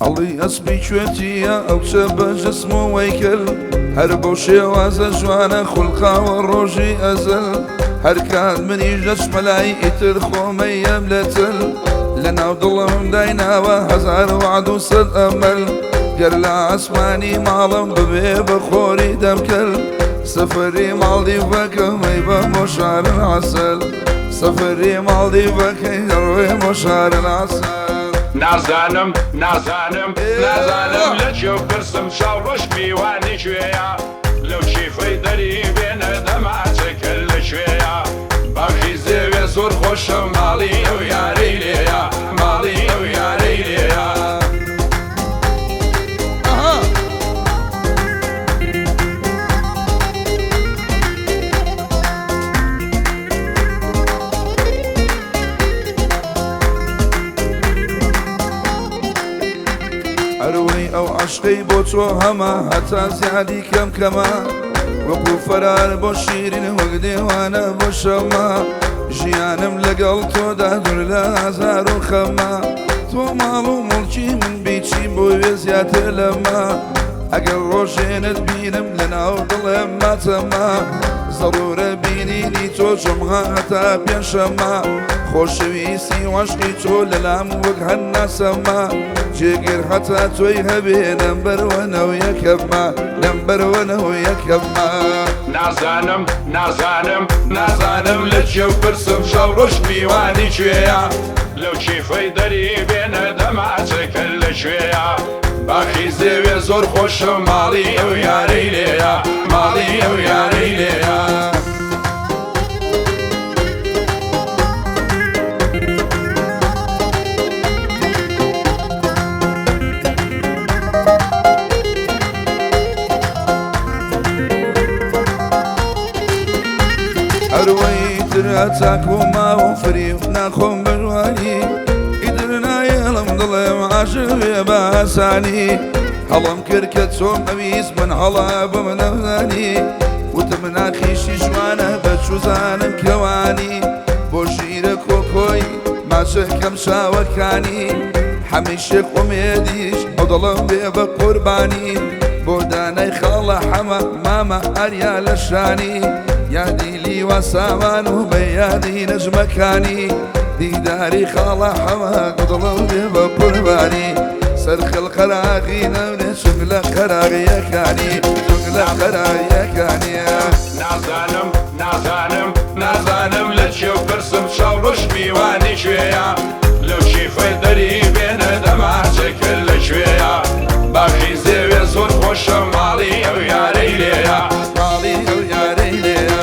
ئەڵی ئەسپی کوێتیە ئەو کچە بە جسم و وەیکل هەر بەو شێوازە جوانە خولقاوە ڕۆژی ئەزل هەر کات منیش دەچمە لای ئیتر خۆمەیەم لە تل لە ناو دڵم دایناوە هەزار وعد و سەد ئەمەل گەر لە ئاسمانی ماڵم ببێ بە خۆری دەمکەل سەفەری ماڵدیڤەکەمەی بە بۆ شارن عەسەل سەفەری ماڵدیڤەکەی دەڕۆێ بۆ شارن عەسەل. نازانم نازانم نازانم لە کوێ پرسم چاو ڕەش میوانی کوێیە لەو کیفەی دەری بێنە دەماچەکە لە کوێیە باخی زێوێ زۆر خۆشە ماڵی ئەو یارەی لێیە ماڵی ئەو یارەی لێیە. ئەها. ئەروەی ئەو عەشقەی بۆ تۆ هەمە هەتا زیادی کەم کەمە وەکو فەرار بۆ شیرین وەک دێوانە بۆ شەمە ژیانم لەگەڵ تۆدا دوور لە ئازار و خەمە تۆ ماڵ و موڵکی من بیچی بۆ وێ زیاتر لەمە ئەگەر ڕۆژێنت بینم لەناو دڵم ماتەمە زەڕورە بینینی تۆ جومعە هەتا پێنجشەممە خۆشەویستی عەشقی تۆ لەلام وەک هەر ناسەمە جێگر هەتا تۆی هەبێ نەمبەر وەنە و یەکەمە نەمبەر وەنە و یەکەمە. نازانم نازانم نازانم لە کێ پرسم شەو ڕۆژ میوانی کوێیە لەو کیفەی دەری بێنە دەماچەکە لە کوێیە باخی زێوێ زۆر خۆشە ماڵی ئەو یارەی لێیە ماڵی ئەو یارەی لێیە. ئەروەی تر هەتاکو ماوم فریو ناخۆم بە جوانی ئیتر نایەڵم دڵێم عاشق بێ بە ئاسانی هەڵم کرد کە چۆن ئەویست من هەڵە بم نەمزانی وتم ناخیشی جوانە بە چوزانم کەوانی بۆ ژیرە کۆکۆی ماچەکەم چاوەکانی هەمیشە ئومێدیش ئەو دڵم بێ بە قوربانی بۆ دانای خاڵە حەمە مامە ئاریا لە شانی یادی لیوا سامان و بە یادی نەجمەکانی دیداری خاڵە حەمە دڵم بێ بە قوربانی سەرخڵ قەراغی نەونێ چونگ لە قەراغیەکانی چونگ لە قەراغیەکانی. نازانم نازانم نازانم لە کێ پرسم چاو ڕەش میوانی کوێیە لەو کیفەی دەری بێنە دەماچەکە لە کوێیە باخی زێوێ زۆر خۆشە ماڵی ئەو یارەی لێیە. ماڵی ئەو یارەی لێیە.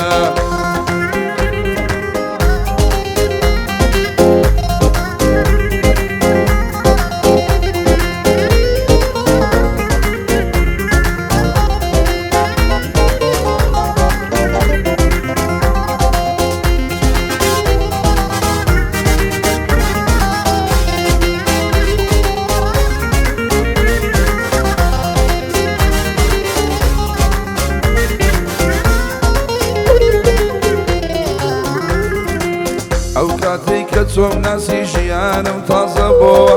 ئەو کاتەی کە تۆم ناسی ژیانم تازە بۆوە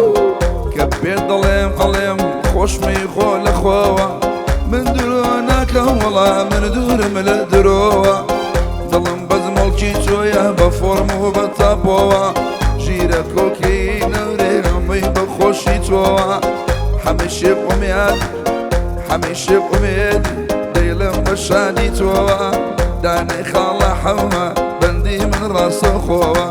کە پێت دەڵێم ئەڵێم خۆشمی خۆ لە خۆوە من درۆ ناکەم وەڵا من دوورم لە درۆوە دڵم بەس مڵکی تۆیە بە فۆرم و بە تاپۆوە ژیرە کۆکەی نەورێ هەمووی بە خۆشی تۆوە هەمیشە ئومێد هەمیشە ئومێد دەیڵێم بە شانی تۆوە دانەی خاڵە حەمە بەندی من ڕاستەخۆوە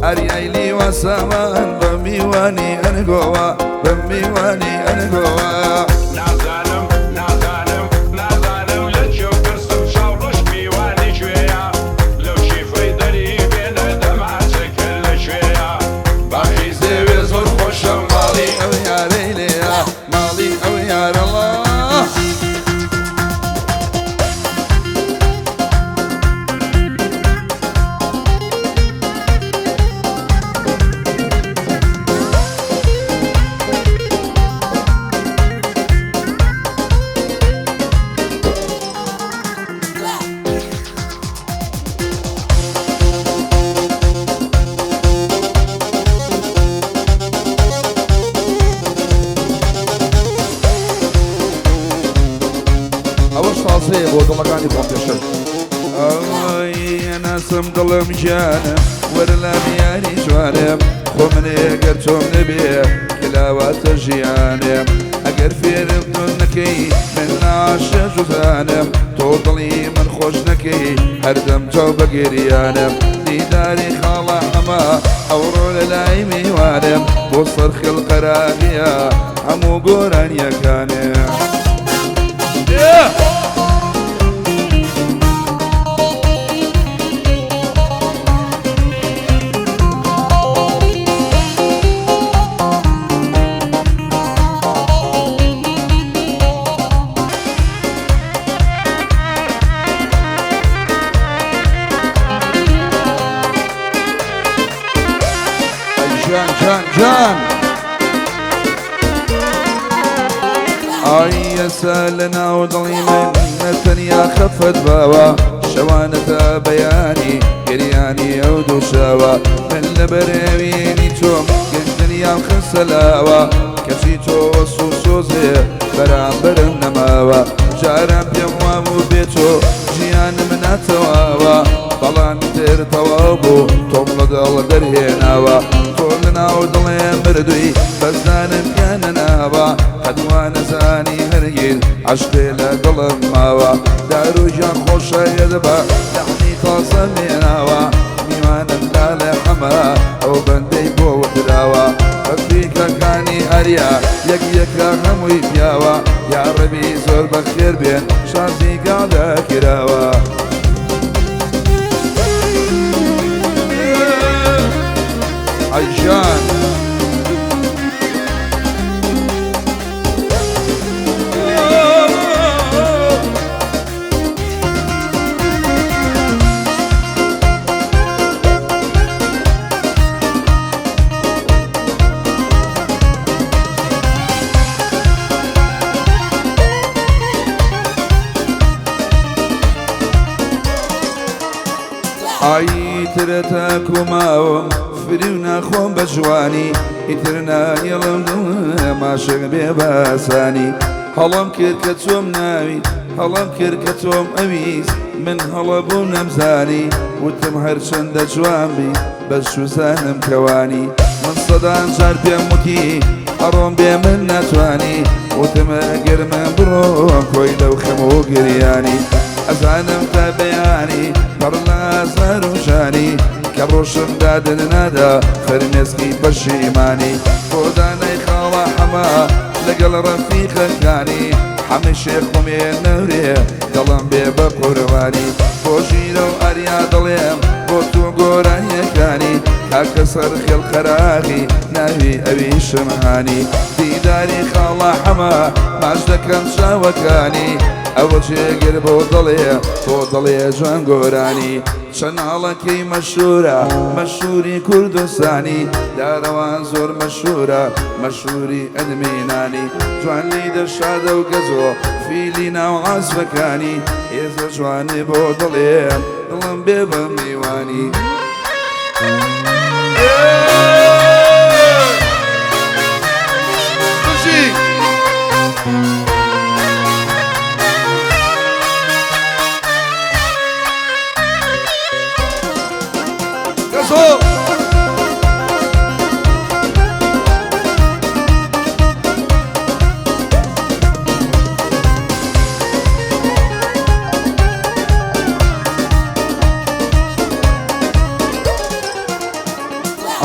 ئاریای لیوا سامان بە میوانی ئەنگۆوە بە میوانی ئەنگۆوە. نازانم نازانم نازانم لە کێ پرسم چاو ڕەش میوانی کوێیە لەو کیفەی دەری بێنە دەماچەکە لە کوێیە باخی زێوێ زۆر خۆشە ماڵی ئەو یارەی لێیە ماڵی ئەو یارەڵا. تازەیە بۆ دڵەکانی خۆم پێشکەش. ئای ناسم دڵم گیانم وەرە لام یاری جوانم خۆ منێ گەر تۆم نەبێ کلاواتە ژیانم ئەگەر فێرم تۆ نەکەی من عاشق جوزانم تۆ دڵی من خۆش نەکەی هەردەم چاو بەگریانم دیداری خاڵە حەمە ئەوڕۆ لە لای میوانم بۆ سەرخێڵ قەراغیە هەموو گۆرانیەکانم. ئەی جان جان جان. ئای ئێستا لە ناو دڵی من نە تەنیا خەفەت باوە شەوانە تا بەیانی گریانی ئەو دوو چاوە من لە بەرەوینی تۆم گشت دنیام خستە لاوە کەچی تۆ وەسڵ و سۆزێ بەرامبەرم نەماوە جاران پێم وابوو بێ تۆ ژیانم ناتەواوە بەڵام ئیتر تەواو بوو تۆم لە دڵ دەرهێناوە تۆ لە ناو دڵێ مردووی بەس دانم پیا نەناوە قەت وا نەزانی هەرگیز عەشقێ لە دڵم ماوە دارو گیان خۆشە یەدبە لەحنی تازە مێناوە میوانم لالە حەمە ئەو بەندەی بۆ وتراوە ڕەفیقەکانی ئاریا یەک یەکە هەمووی پیاوە یاڕەبی زۆر بەخێر بێن شازی گاڵدە کراوە. ئەی ژیان. ئای ئیترە تاکو ماوم فریو ناخۆم بە جوانی ئیتر نایەڵم دڵم عاشق بێ بە ئاسانی هەڵەم کرد کە تۆم ناوی هەڵەم کرد کە تۆم ئەویست من هەڵە بووم نەمزانی وتم هەرچەندە جوان بی بەس چوزانم کەوانی من سەدان جار پێم وتی ئەڕۆم بێ من ناتوانی وتم ئەگەر من بڕۆم کۆی لەو خەم و گریانی ئەزانم تا بەیانی پڕ لە ئازار و ژانی کە ڕۆشم دادن نادا فرمێسکی پەشیمانی بۆ دانای خاڵە حەمە لەگەڵ ڕەفیقەکانی حەمەی شێخ خۆمێ نەورێ دڵم بێ بە قوربانی بۆ ژیرە و ئاریا دەڵێم بۆ تۆ گۆرانیەکانی کاکە سەرخێڵ قەراغی ناوی ئەویشم هانی دیداری خاڵە حەمە ماچ دەکەم چاوەکانی ئەوە جێگر بۆ دڵێ بۆ دڵێ جوان گۆرانی چەناڵەکەی مەشورە مەشوری کوردستانی دارەوان زۆر مەشورە مەشوری ئەدمینانی جوان لی دەشادە و گەزۆ فیلی ناو عاسفەکانی هێزە جوانێ بۆ دڵێ دڵم بێ بە میوانی. بژی. گەزۆ.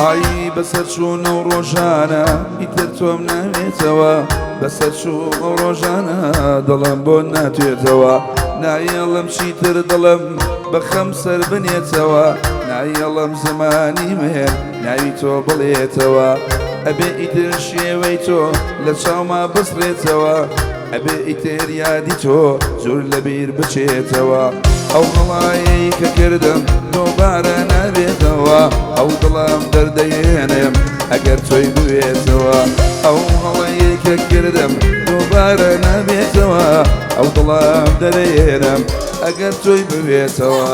ئای بەسەر چوون ئەو ڕۆژانە ئیتر تۆم ناوێتەوە بەسەر چوو ئەو ڕۆژانە دڵم بۆ ناتوێتەوە نایەڵم چیتر دڵم بە خەم سەر بنێتەوە نایەڵم زمانی مێر ناوی تۆ بڵێتەوە ئەبێ ئیتر شێوەی تۆ لە چاوما بسڕێتەوە ئەبێ ئیتر یادی تۆ زۆر لەبیر بچێتەوە ئەو هەڵایەی کە کردم دووبارە نابێتەوە ئەو دڵم دەردەهێنم ئەگەر تۆی بوێتەوە ئەو هەڵەیەی کە کردم دووبارە نابێتەوە ئەو دڵم دەرەهێنم ئەگەر تۆی بوێتەوە.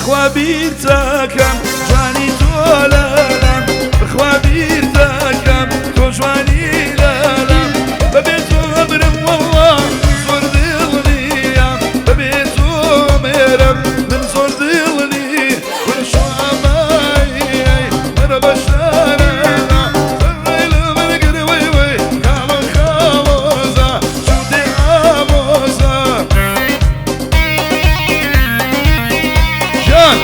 بخوا بیرتەکەم جوانی تۆ لەلام، بخوا بیرتەکەم تۆ جوانی لەلام. بەبێ تۆ ئەمرم وەڵڵا زۆر دڵنیام، بەبێ تۆ ئەمرم من زۆر دڵنی. کورە شوامای مەرە بەشارەنا سەرڕێ لە بەرگر وەی وەی خاڵۆ خاڵۆزا چووتێ ئامۆزا. ژیان.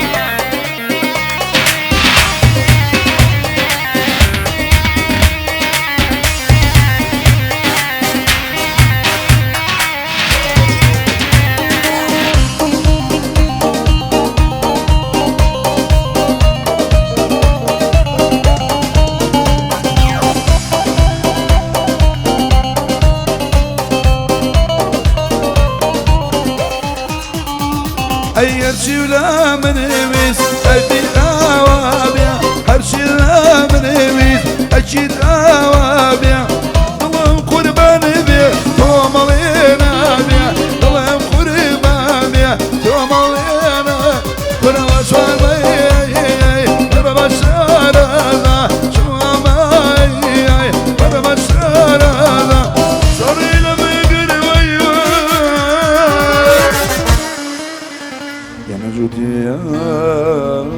ئەی هەرچی لە منەویست ئەبی ئاوا بێ، هەرچی لە منەویست ئەکید ئاوا بێ. دڵم قوربان بێ تۆ مەڵێ نابێ، دڵم قوربان بێ تۆ مەڵێ نا. کورەوە جوان بەرە بەشارەدا چوامای بەرە بەشارەدا سەڕی لە بگر وەی وەی. ئێمە جووتیان.